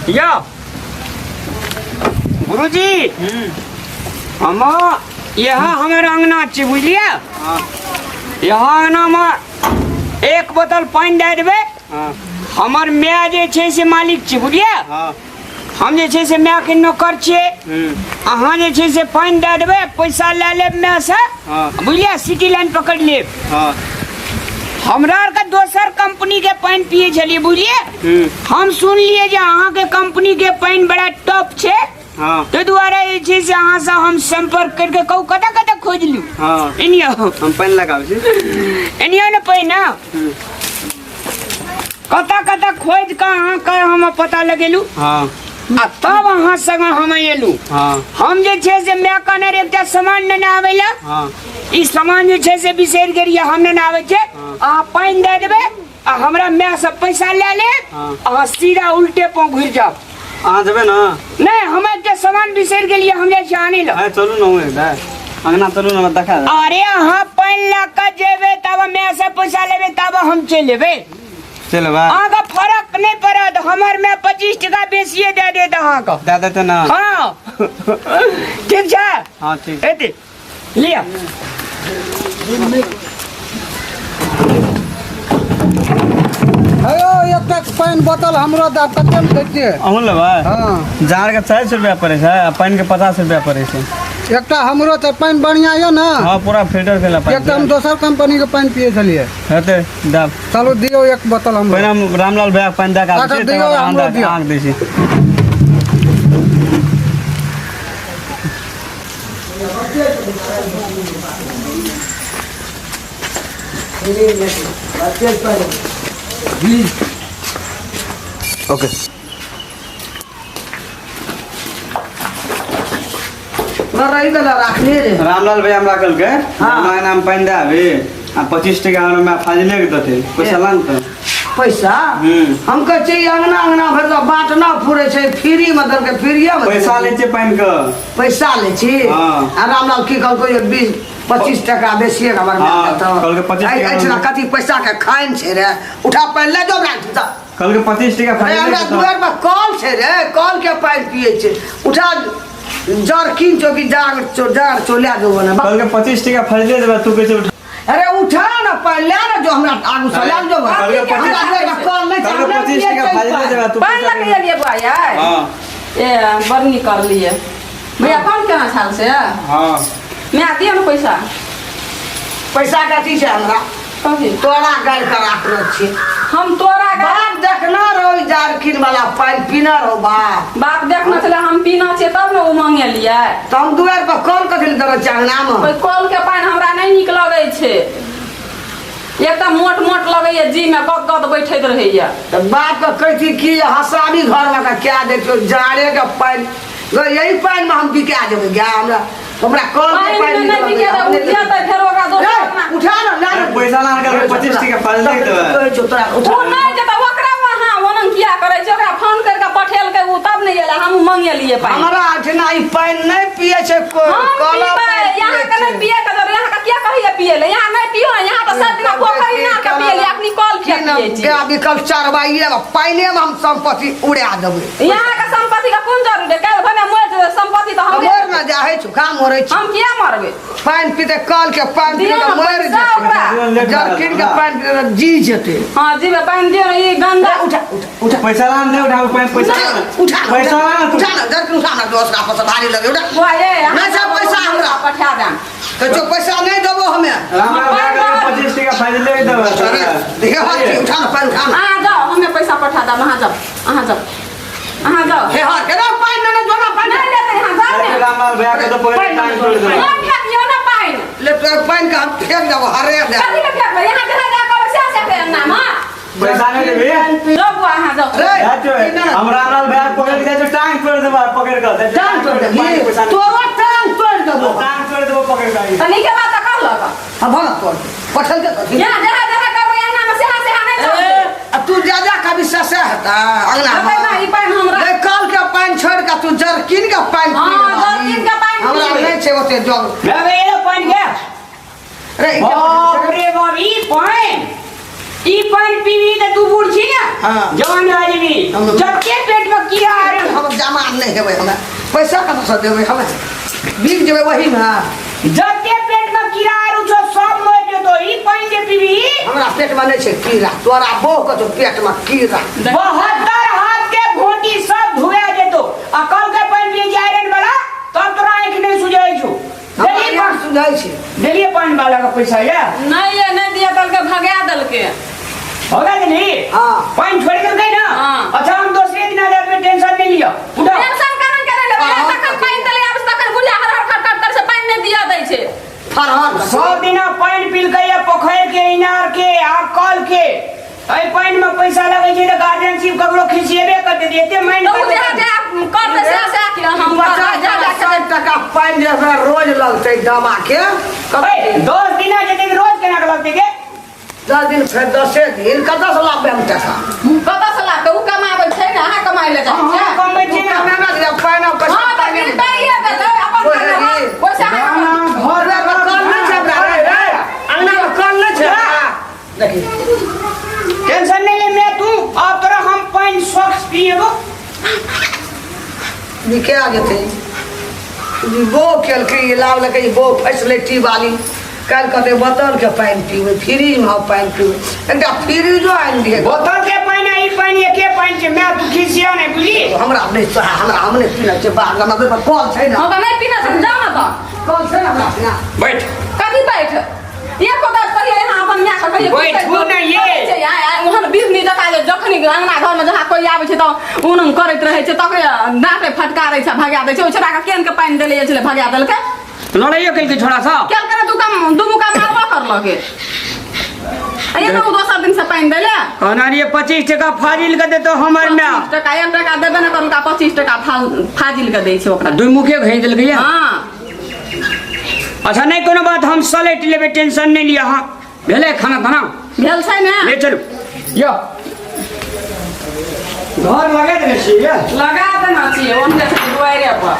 यौ गुरुजी, हम यहाँ हमर अंगना छी, बुझलियै? यहाँ अंगनामे एक बोतल पानि दए देबै। हमर माय जे छै से मालिक छी, बुझलियै? हम जे छै से मायके नौकर छियै। अहाँ जे छै से पानि दए देबै, पैसा लए लेब मायसँ, बुझलियै? सिटी लाइन पकड़ि लेब। हमरा आरके दोसर कंपनी के पानि पियै छलियै, बुझलियै? हम सुनलियै जे अहाँके कंपनी के पानि बड़ा टॉप छै। ताहि दुआरे जे छै से अहाँसँ हम संपर्क करिके कहू, कतऽ कतऽ खोजलू। एनियो। हम पानि लगाबै छी। एनियो ने पानि ने। कतऽ कतऽ खोजि कऽ अहाँके हम पता लगेलू। आ तब अहाँ संगे हम एलू। हम जे छै से माय कहने रहे एकटा सामान नेने आबै लए। ई सामान जे छै से बिसरि गेलियै, हम नेने आबै छै। अहाँ पानि दए देबै आ हमरा माय से पैसा लए लेब। अहाँ सीधा उल्टे पाँव घुरि जाउ। अहाँ जेबै ने? नहि, हम एकटा सामान बिसरि गेलियै, हम जाइ छी आनै लए। अरे चलू ने, एक अंगना चलू ने, देखा दे। अरे अहाँ पानि लए कऽ जेबै तब माय से पैसा लेबै, तब हम चलि एबै। चल बा। अहाँके फरक नहि पड़त, हमर माय 25 टका बेसिए दए देत अहाँके। दए देतै ने? हँ, ठीक छै। हाँ, ठीक। एते लिअ। हेयो, एकटा पानि बोतल हमरो दए, कतेमे दै छियै? अहूँ लेबै? हँ। जाड़के 40 रुपया पड़ै छै आ पानिके 50 रुपया पड़ै छै। एकटा हमरो छै। पानि बढ़िआँ यऽ ने? हँ, पूरा फिल्टर भेल एक तऽ हम पानि। दोसर कंपनीके पानि पियै छलियै। हेतै, दाब। चलू, दियौ एक बोतल हमरो। पहिने हम रामलाल भैया पानि दए कऽ आबै अच्छा, छी, दियौ, तकर बाद हमरो अहाँ दियौ। अहाँके दै छी। ओके। रही गेल राखने रे। रामलाल भैया हमरा कहलकै, हमरा नाम पानि दए आबी आ 25 टका हमरा फाजिले के देतै पैसा, लान तऽ। पैसा? हम कहै छियै अंगना अंगना भरि तऽ बाँटना फुरै छै, फ्री मे देलकै, फ्रीए मे। पैसा लै छियै पानि के। पैसा लै छी? हाँ। आ रामलाल की कहलकै जे 20-25 टका बेसिए हमर माय हाँ, देतौ। कहलकै 25 टका। एहिठिना कथी पैसा के खाइन छै रे? उठा पानि ले जाओ हमरा एहिठिना। कहलकै 25 टका रे फाजिले हमरा के देतौ। दुआर पर कल छै रे, कल के पानि पियै छै। उठा जरकिन चौकी जाग चो जाग चो ले जो ने। कहलकै 25 टका फाजिले देबै, तू कैसे उठा? अरे उठा ना पानि ले ना, जो हमरा आगू से ले जो। कहलकै हमरा दुआर पर कल नहि छै, कहलकै हमरा 25 पियै टका छै फाजिले पानि। देबै तू। पानि लऽ के एलियै बौआ यै? हाँ। ए बड़ नीक करलियै भैया, पानि केना छाल से? हाँ। माय दियौ ने पैसा। पैसा कथी छै हमरा? कथी? तोरा गाड़ि के राखने छी। हम तोरा बाप देखना रहो, जारखिन वाला पानि पीना रहो बाप। बाप देखना छलै, हम पीना छियै तब ने ओ मंगेलियै। तऽ हम दुआरि पर कल कथी लए देने छियै अंगनामे? ओहि कल के पानि हमरा नहि नीक लगै छै, एकदम मोट मोट लगैया, जी में गद गद बैठैत रहैया। तऽ बाप के कहै कि हसाबी घरमे के क्या दै छियौ जाड़े के पानि गै, यही पानिमे हम बिका जेबै गै, हमरा हमरा कल के पानि पानि में नहि बिके तऽ नीक उठिया लगैया। तऽ फेर ओकरा दोसर रे, अपना उठा ना ला ना। पैसा लान कर 25 टका फाजिले के देबै। कहै छौ तोरा उठा। ओ नहि जेतै ओकरा, वहाँ ओना किया करै छै? ओकरा फोन करि कऽ पठेलकै ओ तब नहि एलै, हम मंगेलियै पानि। हमरा अठिना ई पानि नहि पियै छै कोइ। हम कलक पीबै पानि पियै यहाँ के नहि छै। पिए के जरूरत, यहाँ के किया कहिए पिए ले? यहाँ नहि पियो, यहाँ तऽ सब दिना पोखरि इनार के पिए ले, अखनी कल के की ना पिए छी। गाय बिकल चरवाइए मे पानिए मे हम संपत्ति उड़ा देबै। यहाँ के संपत्ति के कोन जरूरत है? काल्हि भने मरि जेबै, संपत्ति तऽ हमरे। मर ना जाहे छौ, खा मरै छी। हम किया मरबै? पानि पीते कल के पानि दियौ पीते ने तऽ मरि पैसा ओकरा। जेतै, जरकिन के पानि पीते तऽ जी जेतै। हाँ जीवे, पानि दियौ ने, ई गंदा। उठा उठा उठा। पैसा लान दे, उठाओ पानि पैसा लान। उठा ना, पैसा लान तू। उठा ना जरकिन उठा ना, दोसरा पर भारी लगे, उठा। बुआ ये अहाँ नहि छै पैसा हमरा। पठा देम। कहै छौ पैसा नहि देबो हमे। राम राम भैया कहलकै 25 टका फाजिले के देबै। अरे देखियौ हाथ, उठा ना पानि, उठा ना। अहाँ जाओ, हमे पैसा पठा देब, अहाँ जाओ, अहाँ जाओ, अहाँ जाओ। हे हर केना पानि नेने जो ना पानि। नहि लेतै, अहाँ जाओ ने। रामलाल भैया के तो पकड़ के टांग तोड़ देबै। नहि फेकियौ ने पानि। ले तो पानि के हम फेंक देबो हरे दे। कथी के फेकबै? यहाँ जहाँ जा कहबै से से के अंगना में। पैसा नहि देबी? जाओ बुआ, अहाँ जाओ। रे जाइ छौ, हम रामलाल भैया के पकड़ के जाइ छौ, टांग तोड़ देबै पकड़ के। टांग तोड़ देबही? पैसा नहि- तोरो टांग तोड़ देबो। टांग तोड़ देबो पकड़ के। तऽ नीके बात तऽ कहलक। हाँ भगा तोड़ पठल के कथी? यहाँ जहाँ जहाँ करबै अंगना में सेहा सेहा नहि चलतै। आ तू जा जा कभी ससे हेता अंगना हेतै ना, ई पानि हमरा। रे कल के पानि छोड़ के तू जरकिन के पानि हाँ, पी लेबही। जरकिन के पानि हमरा पीबै। नहि छै ओते जग। रे एलो पानि के। रे ई के बाप रे बाप, ई पानि, ई पानि पीबी तऽ तू बूढ़ छी ने, हाँ। जवान भए जेबी। हम- जबके पेट में कीड़ा नहेबै हमे पैसा कतऽसँ देबै हमे बिक जेबै वहीमे जते पेट में कीड़ा आरू छौ सब मरि जेतो ई पानि जे पीबी हमरा पेटमे नहि छै कीड़ा तोरा बहु के छौ पेटमे कीड़ा 72 हाथ के घोटी सब धुआ जेतो आ कल के पानि पिए छै आयरन वाला तब तोरा आँखि नहि सुझै छौ हमरा देलियै आँखि पानि सुझै छै देलियै पानि वाला के पैसा या नहि ये नहि दिया देलकै भगा देलकै हो गेल नी हाँ। पानि छोड़ि देलकै ना हाँ। अच्छा हम दोसरे दिना जाबे टेंशन नहीं लिअ उठाओ टेंशन करन के नहि लेबै हाँ। तखन पानि देले आब तखन बुढ़िया हर हर खट खट कर से पानि नहि दिया दै छै फरहर सब दिना पानि पिलकै या पोखरि के इनार के आ कल के एहि पानि में पैसा लगै छै तऽ गार्जियनशिप ककरो खिसिएबे करतै तऽ एते मानि तऽ ओ जे जे करतै से से कि हम 50 जा जा 60 टका पानि जे ओकरा रोज लगतै दवा के 10 दिना जेतै तऽ रोज केना के लगतै के 10 दिन फेर 10 दिन कतऽसँ लाबबै हम टका कतऽसँ लाबबै ओ कमाबै छै ने अहाँ कमाइ लए जाइ अहाँ छियै कमबै छियै ने कमाबै छियै पानि पैसा हँ तऽ मिलतैये देतै अपन पैसा घर मे कल नहि छै हमरा रे अंगना मे कल नहि छै देखी टेंशन नहीं ले मैं तू अब तोरा हम पानि स्वच्छ पिएबो निके आ जेतै ई बो केलकै ई लाबलकै ई बो फैसिलिटी वाली काल्हि कहतै बोतलके पानि पीबै फ्रीजमे हम पानि पीबै एकटा फ्रीजो आनि दिहे बोतल के पानि आ ई पानि एके पानि छै मैं तू खिसिया नहीं बुझली हमरा नहि सोहा हमरा हम नहि पीना छै बाहर हमरा कल छै ने हम तऽ नहि पीना छै जाउ ने तऽ कल छै ने हमरा अपना बैठ कथी बैठ एको बेर कहियो यहाँ अपन माय के कहियो बैठू ने ये। ओहन बिरनी जकाँ जे जखनी अंगना घरमे जहाँ कोइ आबै छै तऽ उन करैत रहै छै तकरे डाँटे फटकारै छै भगा दै छै ओहि छोड़ाके केन के पानि देले जाइ छलै भगा देलकै लड़ाइयो केलकै छोड़ा सब केलकै ने दू मुका मारबो करलकै आ ये तऽ ओ दोसर दिन से पानि देले कहना रहिए 25 टका फाजिल के देतो हमर माय 25 टका एक टका देबे ने करलका 25 टका फाजिल के दै छै ओकरा दुई मुखे घै देलकै या हँ अच्छा नहीं कोनो बात हम सलेट लेबै टेंशन नहीं लिअ अहाँ भेलै खाना ताना भेल छै ने ले चलू यो घर लगा देने छियै लगा देना छियै ओहने छै दुआरे पर।